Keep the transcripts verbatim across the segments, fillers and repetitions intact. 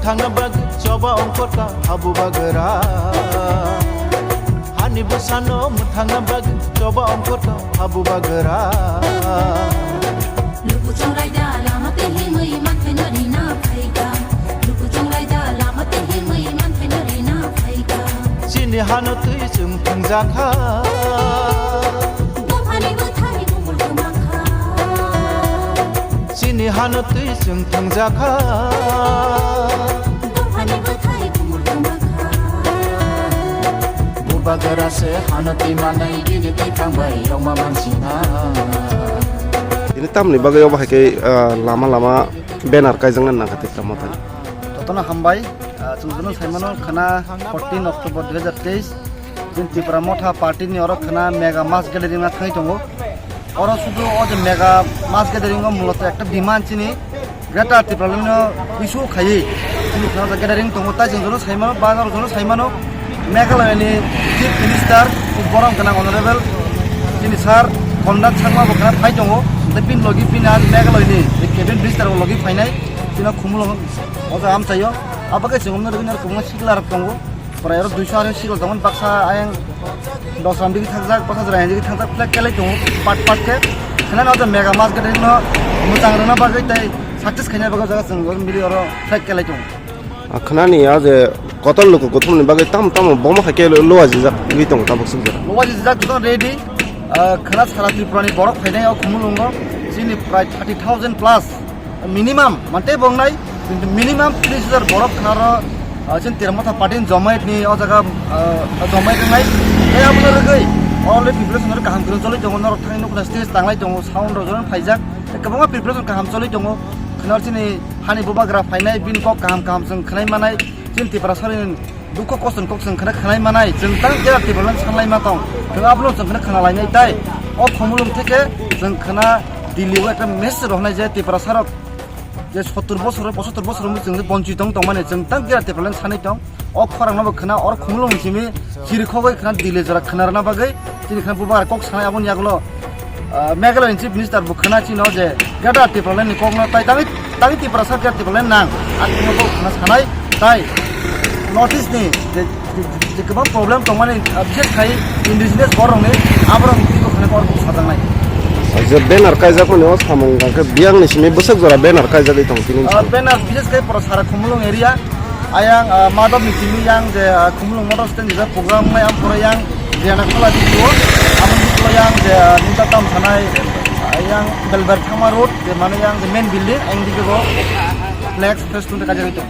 Thangna bagwi choba ongkhorka habu bagra. Hani bwsano mwthangna bagwi choba ongkhorka habu bagra. Luku chongraida lama tei himwi manthai no rina phaika. Luku chongraida lama tei himwi manthai no rina phaika. Chini hano twi chwng thwngjakha. Buphani bwthai bumul kwmakha. Chini hano twi chwng thwngjakha. Buphani bwthai bumul kwmakha. Bubagra se hano twi manai bini twi thangbai yongma mansina. Ini tamni bagwi obo hai khe, ah, lama lama banner kaijaknai nangkha Tipra Motha ni. Jotono hambai, ah, chwng jotono saimano khana fourteen October dui hajar teis. Chini Tipra Motha party ni oro khana mega mass gathering ma thangwi tongo. Oro sudu o je mega mass gathering o muloto ekta demand chini Greater Tipraland no issue khaiwi chini khana gathering tongo. Tai chwng jotono saimano, bazar jotono saimano Meghalaya ni Chief Minister borok gwnang Honorable chini Sir Conrad Sangma bo khana phai tongo. Tei bini logi bini ang Meghalaya ni Cabinet Minister bo logi phainai chini Khumulwng o jaga amchaio. Abo khe chwng omno rwgwi nang kwbangma sikla rok tongo. Pura oro duiso ari sikla tongo, baksa ayang dos ram digi thakjak, baksa jora digi thakjak, flag kelai tongo, part part khe. Khnana o mega mass gathering no mwchang rwna bagwi tei success khaina bagwi o jaga chwng oro mili oro flag kelai tongo. Ah, khnani a je kotor luku kuthumni bagwi tamo tamo bomo hai khe lo-, lowa jijak wngwi tongo tabuk swk jora. Lowa jijak jotto ready, ah, khna sara Tripura ni borok phainai o Khumulwngo, chini prai thirty thousand plus. Minimum, mante bongnai, kintu minimum tris hajar borok khnaro, ah, chini Tipra Motha party ni jomaitni o jaga, ah, jomait wngnai. Tei abono rwgwi already preparation rok kaham kwrwng choli tongo, norok thani nukna stage tanglai tongo, sound rok jotono phaijak. Tei kwbangma preparation kaham choli tongo. Khwnao chini hani bubagra phainai, bini kok kaham kaham chwng khwnai manai, chini Tiprasani dukho kosto ni kok chwng khna khwnai manai, chwng tang Greater Tipraland sanlai ma tong, chwng abono chwng khna khna lainai tai. O Khumulwng theke chwng khna Delhi o ekta message rohornai je Tiprasa rok je sottor bosor, pochottor bosor wngwi chwng je bonchit tong tongmani, chwng tang Greater Tipraland sanai tong. O khorang no bo khna or Khumulwng simi chiri khogwi khna Delhi jora khna rwna bagwi chini khna bubagra kok sanai aboni yagulo. Ah, Meghalaya ni Chief Minister bo khna chino je Greater Tipraland ni kokno tai tangwi, tangwi Tiprasa Greater Tipraland nang. Ang chini bo khna sanai tai North East ni je, je, je, je kwbang problem tongmani, ah, bishes khai indigenous borok ni aborok ni twi bo khna kok sajaknai. Je banner kaijak mani o samung hwnkhe biyang ni simi bwswk jora banner kaijagwi tong tini. Ah, banner bishes khai pura sara Khumulwng area. Ayang, ah, Madhab ni simi yang je, ah, Khumulwng Motor Stand jesa program nai ang pura yang je anak pala di o, aboni pura yang je, ah, nita tam sanai, ah, yang Belbar Thama Road je mane yang je main building ang di o flex fest tun kaja itu.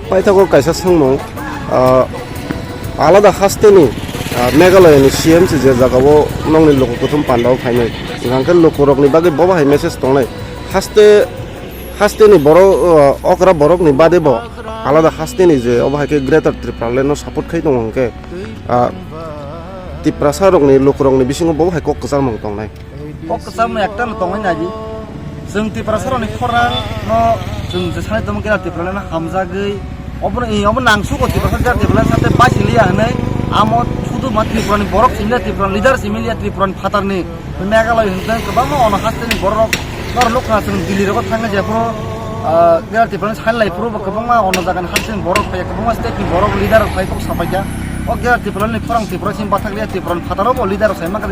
Paithago kaisa swngmung, ah, alada hasteni, ah, Meghalaya ni C M se je jaga o nongni luku kuthum panda o phainai, hwnkhe lukurok ni bagwi bobo hai message tongnai, haste Hasteni borok, uh, okra borokni bade bo alada hasteni je obo hai khe Greater Tipraland no support khai tongo hwnkhe, uh, Tiprasa rokni lukurokni bisingo bo hai kok kwchangmung tongnai. Kok kwchangmung ekta no tongwi nai di. Chwng Tiprasa rokni khorang no chwng je sanai tongma Greater Tipraland no hamjagwi obo, obo nangsugo Tiprasa Greater Tipraland sate basi liya hwnwi amo suduma Tripura ni borok simi liya, Tripura ni leader simi liya, Tripura ni phatar ni Meghalaya hwnkhe kwbangma ono hasteni borok norok nukha chwng Delhi rogo thangwi jephuru, ah, Greater Tipraland sanlai phuru bo kwbangma ono jagani hasteni borok phaiya, kwbangma state ni borok leader rok phai kok sapaikha. O Greater Tipraland ni khorang Tripura simi bathakliya, Tipraland phataro bo leader rok sai mankha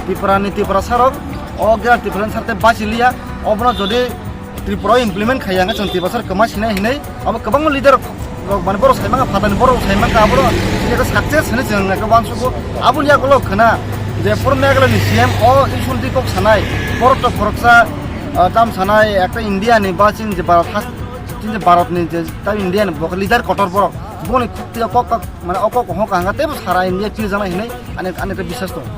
Tiprani Tiprasa rok o Greater Tipraland sarte basi liya. Obono jodi Tripura o implement khaiya hwnkhe chwng Tiprasa rok kwma sinai hinwi abo kwbangma leader rok mane borok sai mankha, phatani borok sai mankha, abo chini ekta success hinwi chwng ekta uansukgo. Aboni yagulo khna je puro Meghalaya ni C M o issue ni kok sanai borok to khoroksa, ah, tam sanai ekta India ni ba chini je Bharat has-, chini je Bharat ni je ta India ni bo leader kotor borok boni khuk twi kok kok mane o kok hok hanga tebo sara India twi jana hinwi ani, ani ekta biswas tongo.